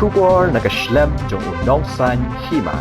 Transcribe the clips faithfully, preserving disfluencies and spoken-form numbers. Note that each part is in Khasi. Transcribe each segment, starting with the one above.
Khubor na ka shlem jong u Nongsaiñ Hima.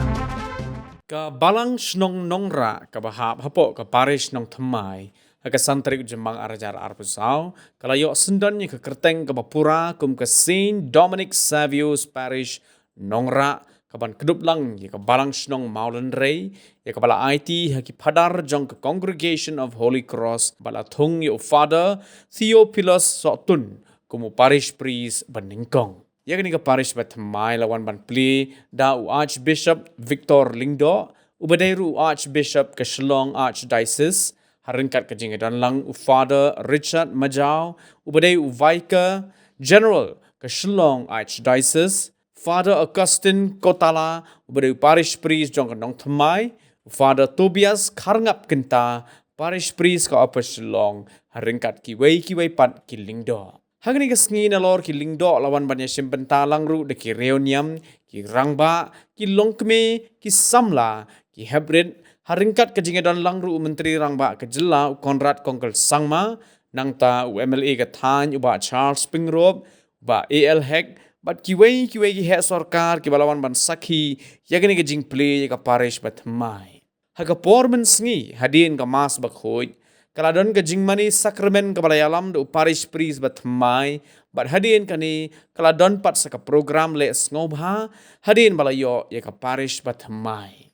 Ka Balang Shnong Nongrah kaba hap hapoh ka Parish Nongthymmai, ha ka san tarik u Jymmang ar hajar arphew saw, ka la ïoh syndon ïa ka kyrteng kaba pura kum ka Saint Dominic Saviour's Parish Nongrah, kaban kdup lang ïa ka Balang Shnong Mawlynrei, ïa kaba la aiti ha ki phadar jong ka Congregation of Holy Cross, bad la thung ïa u Father Theophilus Sohtun kum u Parish Priest ba nyngkong. Ïa kane ka parish ba thymmai la wan ban plie da u Archbishop Victor Lyngdoh, uba dei ruh u Archbishop ka Shillong Archdiocese, ha ryngkat ka jingïadon lang u Father Richard Majaw, uba dei u Vicar General ka Shillong Archdiocese, Father Augustine Kotala, uba dei u Parish Priest jong ka Nongthymmai, u Father Tobias Kharngap Kynta, Parish Priest ka Upper Shillong, ha ryngkat kiwei kiwei pat ki Lyngdoh. Ha kane ka sngi nalor ki Lyngdoh la wan ban ïashim bynta lang ruh da ki riewniam, ki rangbah, ki longkmie, ki samla, ki heprit, ha ryngkat ka jingïadon lang ruh u Myntri Rangbah ka jylla u Conrad Kongkal Sangma, nangta u M L A ka thaiñ u Bah Charles Pyngrope, u Bah A L Hek, bad kiwei kiwei ki heh sorkar kiba la wan ban sakhi ïa kane ka jingplie ïa ka parish ba thymmai. Ha ka por mynsngi, hadien ka Mass bakhuid, ka la don ka jingmane sakramen kaba la ïalam da u Parish Priest ba thymmai, bad hadien kane, ka la don pat sa ka program leh sngewbha, hadien ba la ïoh ïa ka parish ba thymmai.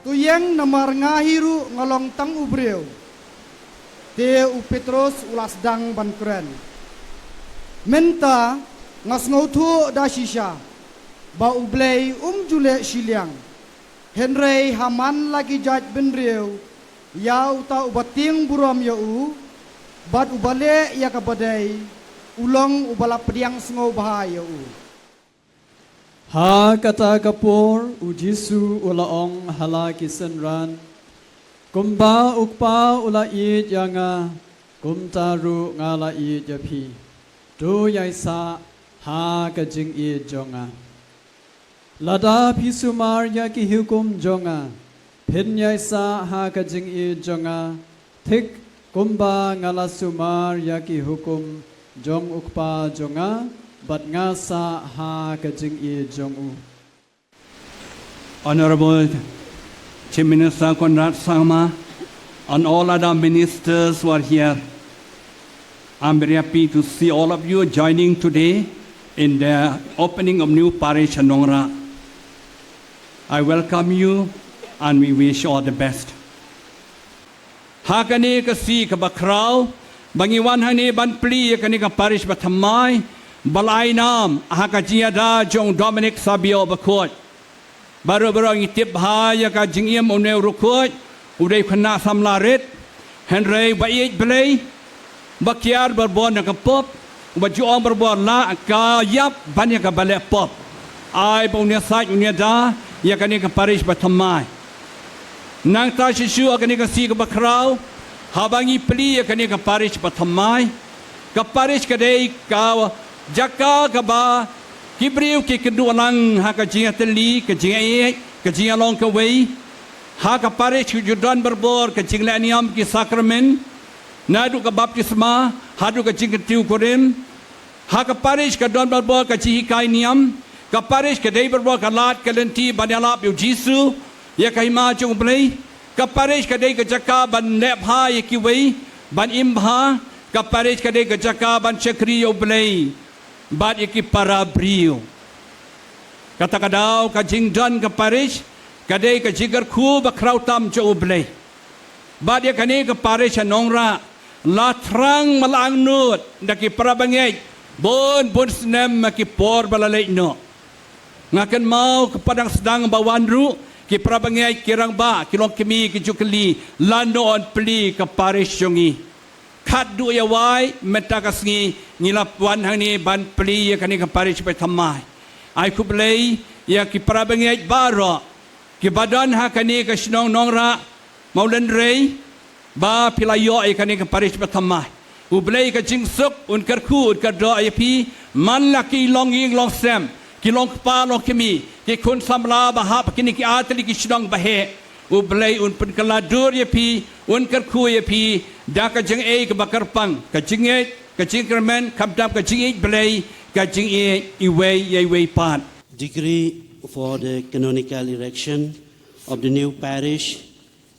To ïeng namar nga hi ruh nga long tang u briew. Te u Petros u la sdang ban kren. Mynta nga sngewthuh da shisha ba U Blei um ju leh shiliang. Hynrei ha man la ki jaitbynriew, ïa uta uba tieng burom ïa u, bad uba leh ïa kaba dei, u long uba la pdiang sngewbha ïa u. Ha kata ka por, u Jisu u la ong ha la ki synran, kumba u Kpa u la ïeit ïa nga, kumta ruh nga la ïeit ïa phi. To ïaisah ha ka jingïeit jong nga. Lada phi sumar ïa ki hukum jong nga, phin ïaisah ha ka jingïeit jong nga, thik kumba nga la sumar ïa ki hukum jong u Kpa jong nga, Bad nga sah ha ka jingïeit jong u. Honorable Chief Minister Conrad Sangma and all other ministers who are here. I'm very happy to see all of you joining today in the opening of new parish in Nongrah. I welcome you and we wish you all the best. Ha kane ka sngi kaba khraw ba ngi wan hangne ban plie ïa kane ka parish bathymmai, ba la ai nam ha ka jingïada jong Dominic Savio bakhuid. Baroh baroh ngi tip bha ïa ka jingim u ne u riewkhuid, u dei u khynnah samla rit, hynrei ba ïeit Blei, ba kiar barabor na ka pop, ba ju ong barabor la ka ïap ban ïa kaba leh pop. Ai ba un ïasaid un ïada ïa kane ka parish bathymmai. Nangta shisha ha kane ka sngi kaba khraw, haba ngi plie ïa kane ka parish bathymmai, ka parish ka dei ka jaka kaba ki briew ki kynduh lang ha ka jingïatylli, ka jingïaieit, ka jingïalong kawei. Ha ka parish ka ju don barabor ka jingleh niam ki sakramen, naduh ka baptisma haduh ka jingkyntiew kurim. Ha ka parish ka don barabor ka jinghikai niam. Ka parish ka dei barabor ka lad ka lynti ban ïalap ïa u Jisu, ïa ka hima jong u Blei. Ka parish ka dei ka jaka ban leh bha ïa kiwei, ban im bha. Ka parish ka dei ka jaka ban shakri ïa u Blei bad ïa ki para briew. Kata ka daw ka jingdon ka parish ka dei ka jingkyrkhu bakhraw tam jong u Blei. Bad ïa kane ka parish ha Nongrah la thrang ba la angnud da ki para bangeit bun bun snem ha ki por ba la leit noh. Nga kynmaw ka padang sdang ba wan ruh ki para bangeit, ki rangbah, ki longkmie ki ju kylli, lano yn plie ka parish jong ngi. Khatduh ïa wai mynta ka sngi ngi la wan hangne ban plie ïa kane ka parish bathymmai. Ai khublei ïa ki para bangeit baroh kiba don ha kane ka shnong Nongrah, Mawlynrei, ba phi la ïoh ïa kane ka parish bathymmai. U Blei ka jingsuk un kyrkhu un kyrdoh ïa phi, man la ki longïing longsem, ki longkpa longkmie, ki khun samla ba hap ha kine ki artylli ki shnong ba heh. U Blei un pynkylla dur ïa phi, un kyrkhu ïa phi da ka jingaiei kaba kyrpang, ka jingïeit, ka jingkyrmen, khamtam ka jingïeit Blei, ka jingïeit iwei ïa iwei pat. Decree for the canonical erection of the new parish,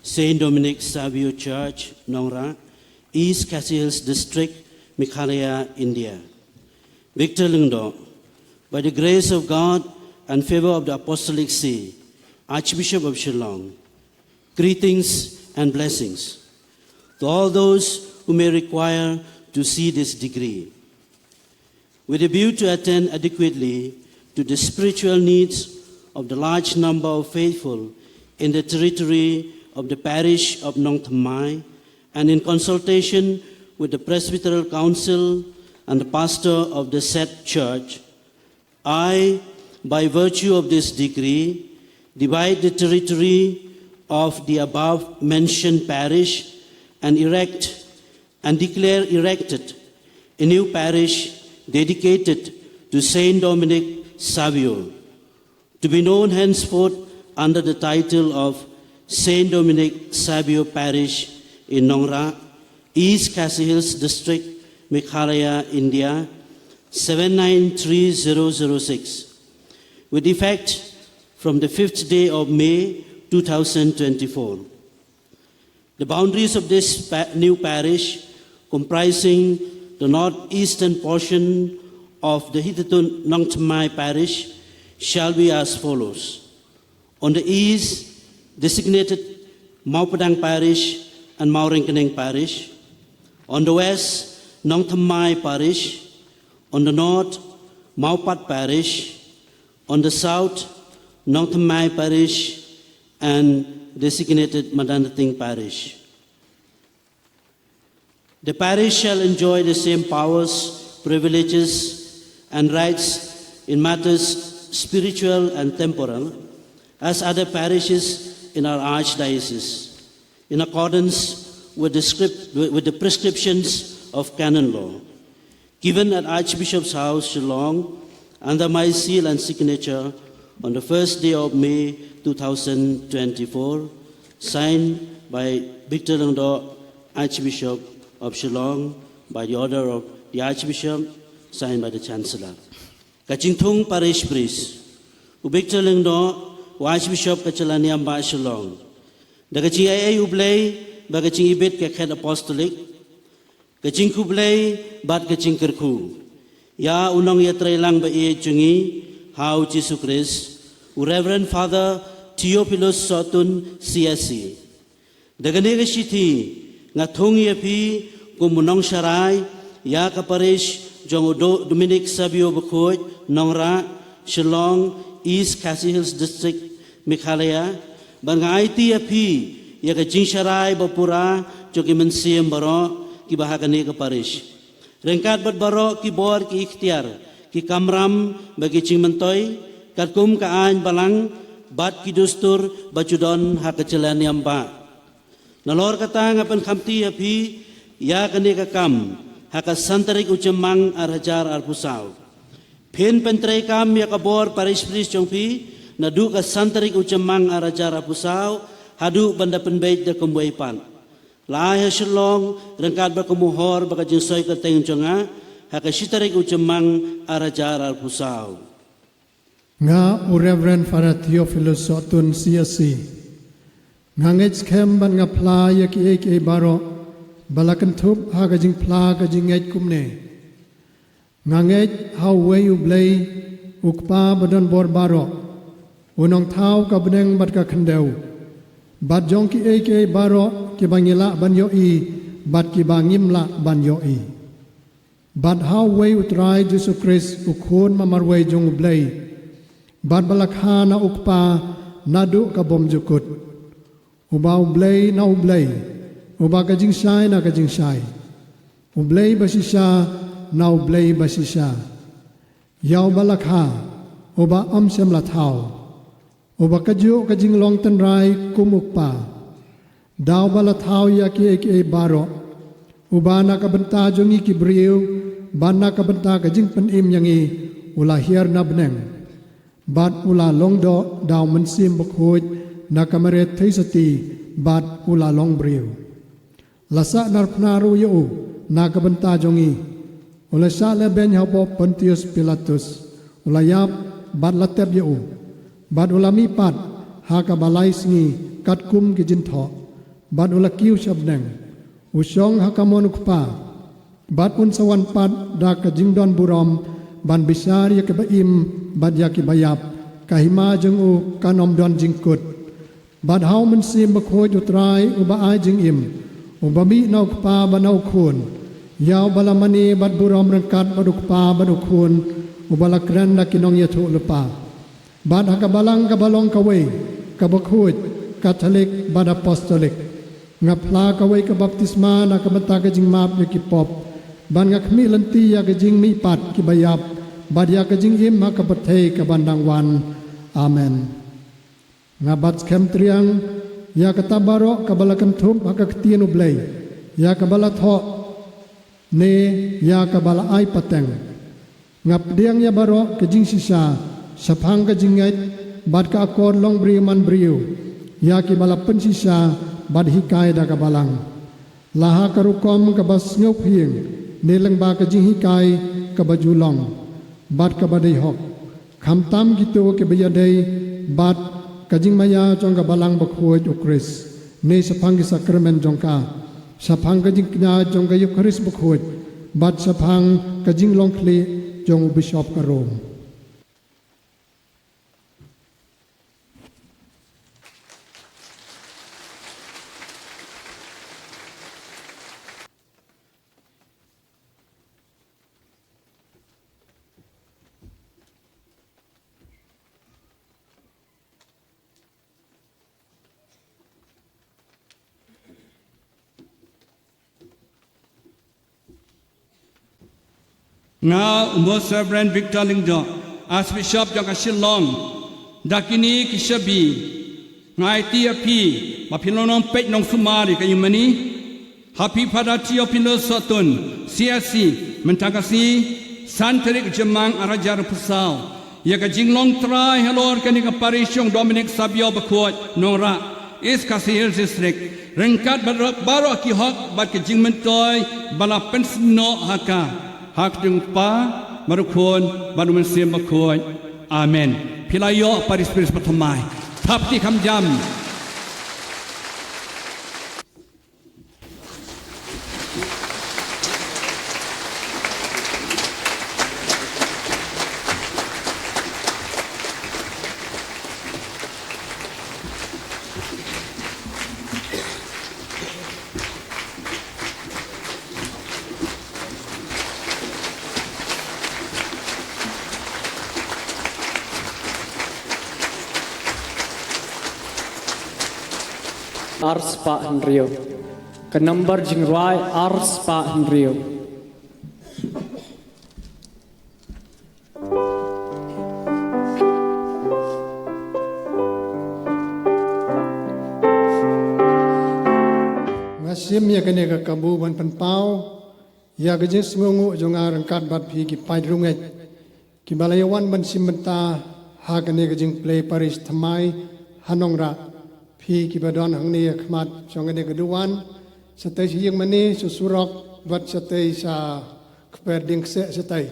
Saint Dominic Savio Church, Nongrah, East Khasi Hills District, Meghalaya, India. Victor Lyngdoh, by the grace of God and favor of the Apostolic See, Archbishop of Shillong, greetings and blessings to all those who may require to see this decree. With a view to attend adequately to the spiritual needs of the large number of faithful in the territory of the parish of Nongthymmai, and in consultation with the Presbyteral Council and the pastor of the said church, I, by virtue of this decree, divide the territory of the above mentioned parish and erect and declare erected a new parish dedicated to Saint Dominic Savio, to be known henceforth under the title of Saint Dominic Savio Parish in Nongrah, East Khasi Hills District, Meghalaya, India, seven nine three zero zero six, with effect from the fifth day of May two thousand twenty-four. The boundaries of this pa-, new parish, comprising the northeastern portion of the hitherto Nongthymmai parish, shall be as follows. On the east, designated Mawpadang Parish and Mawryngkneng Parish. On the west, Nongthymmai Parish. On the north, Mawpat Parish. On the south, Nongthymmai Parish and designated Madanrting Parish. The parish shall enjoy the same powers, privileges, and rights in matters spiritual and temporal as other parishes in our archdiocese, in accordance with the script, with the prescriptions of canon law. Given at Archbishop's House, Shillong, under my seal and signature on the first day of May two thousand twenty-four, signed by Victor Lyngdoh, Archbishop of Shillong, by the order of the Archbishop, Signed by the Chancellor. Ka jingthung Parish Priest. U Victor Lyngdoh, u Archbishop ka jylla Niam Bah Shillong. Da ka jingaiei U Blei bad ka jingibit ka khet apostolic, ka jingkhublei bad ka jingkyrkhu ïa u nongïatreilang ba ïeit jong ngi ha u Jisu Khrist, u Reverend Father Theophilus Sohtun, C S C. Da kane ka shithi nga thung ïa phi kum u nongsharai ïa ka parish jong u Do-, Dominic Savio Bakhuid, Nongrah, Shillong, East Khasi Hills District, Meghalaya, bad nga aiti ïa phi ïa ka jingsharai ba pura jong ki mynsiem baroh kiba ha kane ka parish. Ryngkat bad baroh ki bor, ki iktiar, ki kamram bad ki jingmyntoi katkum ka aiñ balang bad ki dustur ba ju don ha ka jylla Niam Bah. Nalor kata nga pynkhamti ïa phi ïa kane ka kam ha ka san tarik u Jymmang ar hajar arphew saw. Phin pyntreikam ïa ka bor Parish Priest jong phi naduh ka san tarik u Jymmang ar hajar arphew saw haduh ban da pynbeit da kumwei pat. La ai ha Shillong ryngkat bad ka mohor bad ka jingsoi kyrteng jong nga ha ka shi tarik u Jymmang ar hajar arphew saw. Nga u Reverend Father Theophilus Sohtun, C S C. Nga ngeit skhem bad nga phla ïa kiei kiei baroh ba la kynthup ha ka jingphla ka jingngeit kumne. Nga ngeit ha uwei U Blei, U Kpa ba don bor baroh, U Nongthaw ka bneng bad ka khyndew, bad jong kiei kiei baroh kiba ngi lah ban ïohi bad kiba ngim lah ban ïohi. Bad ha uwei U Trai Jisu Khrist, U Khun marwei jong U Blei, bad ba la kha na U Kpa naduh ka bymjukut. Uba U Blei na U Blei, uba ka jingshai na ka jingshai, U Blei bashisha na U Blei bashisha. Ïa uba la kha, uba ym shym la thaw, uba kajuh ka jinglong tynrai kum U Kpa. Da uba la thaw ïa kiei kiei baroh, uba na ka bynta jong ngi ki briew bad na ka bynta ka jingpynim ïa ngi u la hiar na bneng, bad u la long doh da U Mynsiem Bakhuid na ka mareh theisotti, bad u la long briew. La sahnarphna ruh ïa u na ka bynta jong ngi. U la shah lehbeiñ hapoh Pontius Pilatus. U la ïap bad la tep ïa u, bad u la mihpat ha kaba lai sngi katkum ki jingthoh, bad u la kiew sha bneng. U shong ha kamon U Kpa, bad un sa wan pat da ka jingdon burom ban bishar ïa kiba im bad ïa kiba ïap. Ka hima jong u kan ym don jingkut. Bad ha U Mynsiem Bakhuid U Trai uba ai jingim, uba mih na U Kpa bad na U Khun, ïa uba la mane bad burom ryngkat bad U Kpa bad U Khun, uba la kren da ki nongïathuhlypa. Bad ha ka balang kaba long kawei, kaba khuid, Katholik bad Apostolik, nga phla kawei ka baptisma na ka bynta ka jingmap ïa ki pop. Bad nga khmih lynti ïa ka jingmihpat kiba ïap, bad ïa ka jingim ha ka pyrthei kaban dang wan. Amen. Nga bat skhem triang ïa kata baroh kaba la kynthup ha ka ktien U Blei, ïa kaba la thoh ne ïa kaba la ai pateng. Nga pdiang ïa baroh ka jingshisha shaphang ka jingngeit bad ka akor longbriew manbriew ïa kiba la pynshisha bad hikai da ka balang, la ha ka rukom kaba sngewphieng ne lyngba ka jinghikai kaba ju long bad kaba dei hok, khamtam kito kiba ïadei bad ka jingmaïa jong ka Balang Bakhuid U Khrist, ne shaphang ki sakramen jong ka, shaphang ka jingkñia jong ka Eukharist Bakhuid, bad shaphang ka jinglong khlieh jong u Bishop ka Rome. Nga u Most Reverend Victor Lyngdoh, Archbishop jong ka Shillong, da kine ki shabi, nga aiti ïa phi ba phin long nongpeit nongsumar ïa ka ïingmane ha phi Father Theophilus Sohtun, C S C, mynta ka sngi, san tarik Jymmang ar hajar arphew saw, ïa ka jinglong trai halor kane ka parish jong Dominic Savio Bakhuid, Nongrah, East Khasi Hills District, ryngkat bad baroh ki hok bad ki jingmyntoi ba la pynsnoh ha ka. Ha ka kyrteng u Kpa, bad u Khun, bad u Mynsiem Bakhuid. Amen. Phi la ïoh parish parish bathymmai. Thap kti kham jam. Ar spah hynriew. Ka number jingrwai ar spah hynriew. Nga shim ïa kane ka kabu ban pynpaw ïa ka jingsngewnguh jong nga ryngkat bad phi ki paid riewngeit kiba la ïawan ban shim bynta ha kane ka jingplie parish thymmai ha Nongrah. Phi kiba don hangne ha khmat jong kane ka duwan, shatei sha ïing mane, sha surok, bad shatei sha kper dieng kseh shatei.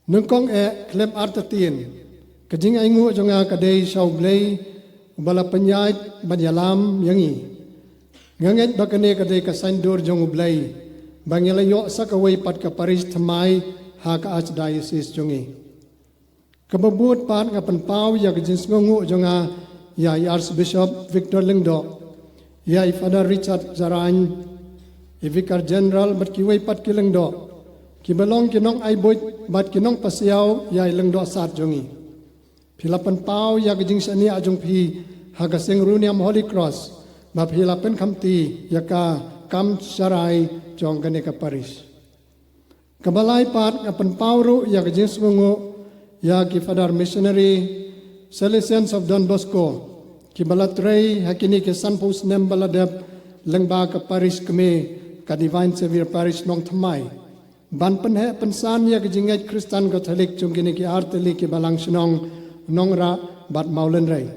Nyngkong eh khlem artatien, ka jingainguh jong nga ka dei sha U Blei uba la pynïaid bad ïalam ïa ngi. Nga ngeit ba kane ka dei ka saiñdur jong U Blei ba ngi la ïoh sa kawei pat ka parish thymmai ha ka Archdiocese jong ngi. Kaba bud pat nga pynpaw ïa ka jingsngewnguh jong nga ïa i Archbishop Victor Lyngdoh, ïa i Father Richard Jarain, i Vicar General bad kiwei pat ki lyngdoh kiba long ki nongai buit bad ki nongpasiaw ïa i Lyngdoh Sad jong ngi. Phi la pynpaw ïa ka jingshaniah jong phi ha ka seng riewniam Holy Cross ba phi la pynkhamti ïa ka kam sharai jong kane ka parish. Kaba lai pat nga pynpaw ruh ïa ka jingsngewnguh ïa ki Father Missionary Salesians of Don Bosco kiba la trei ha kine ki sanphew snem ba la dep lyngba ka parish kmie ka Divine Saviour Parish Nongthymmai ban pynheh pynsan ïa ka jingngeit Khristan Katholik jong kine ki artylli ki balang shnong Nongrah bad Mawlynrei.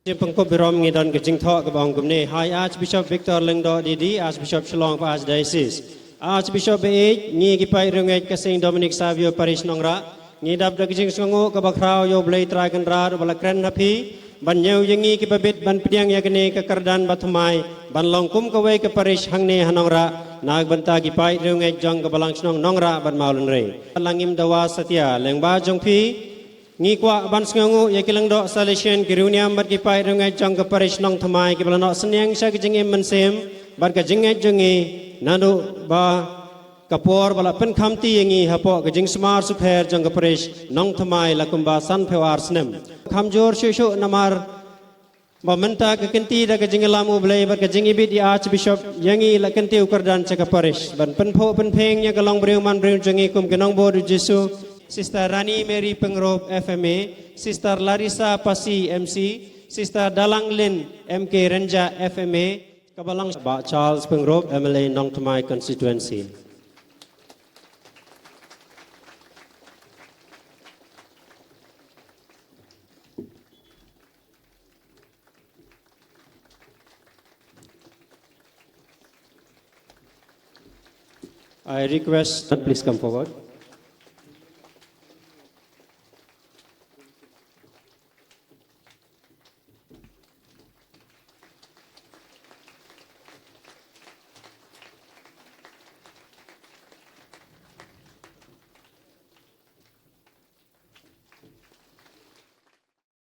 Jingpynkhuid burom ngi don ka jingthoh kaba ong kumne, ha i Archbishop Victor Lyngdoh D D, Archbishop Shillong bad Archdiocese. Archbishop baieit, ngi ki paid riewngeit ka Saint Dominic Saviour Parish Nongrah ngi dap da ka jingsngewnguh kaba khraw ïa U Blei Trai Kynrad uba la kren ha phi ban ñiew ïa ngi kiba bit ban pdiang ïa kane ka kyrdan bathymmai ban long kum kawei ka parish hangne ha Nongrah na ka bynta ki paid riewngeit jong ka balang shnong Nongrah bad Mawlynrei. La ngim dawa satia lyngba jong phi, ngi kwah ban sngewnguh ïa ki lyngdoh Salesian, ki riewniam bad ki paid riewngeit jong ka parish Nongthymmai kiba la noh synñiang sha ka jingim mynsiem bad ka jingngeit jong ngi naduh ba ka por ba la pynkhamti ïa ngi hapoh ka jingsumar sukher jong ka parish Nongthymmai la kumba sanphew ar snem. Kham jur shuh shuh namar ba mynta ka kynti da ka jingïalam U Blei bad ka jingibit i Archbishop ïa ngi la kyntiew kyrdan sha ka parish ban pynphuh pynphieng ïa ka longbriew manbriew jong ngi kum ki nongbud U Jisu. Sister Rani Mary Pyngrope, F M A, Sister Larissa Pasi, M C, Sister Dalanglin M K Renja, F M A, ka balang Bah Charles Pyngrope, M L A Nongthymmai Constituency. I request, please come forward.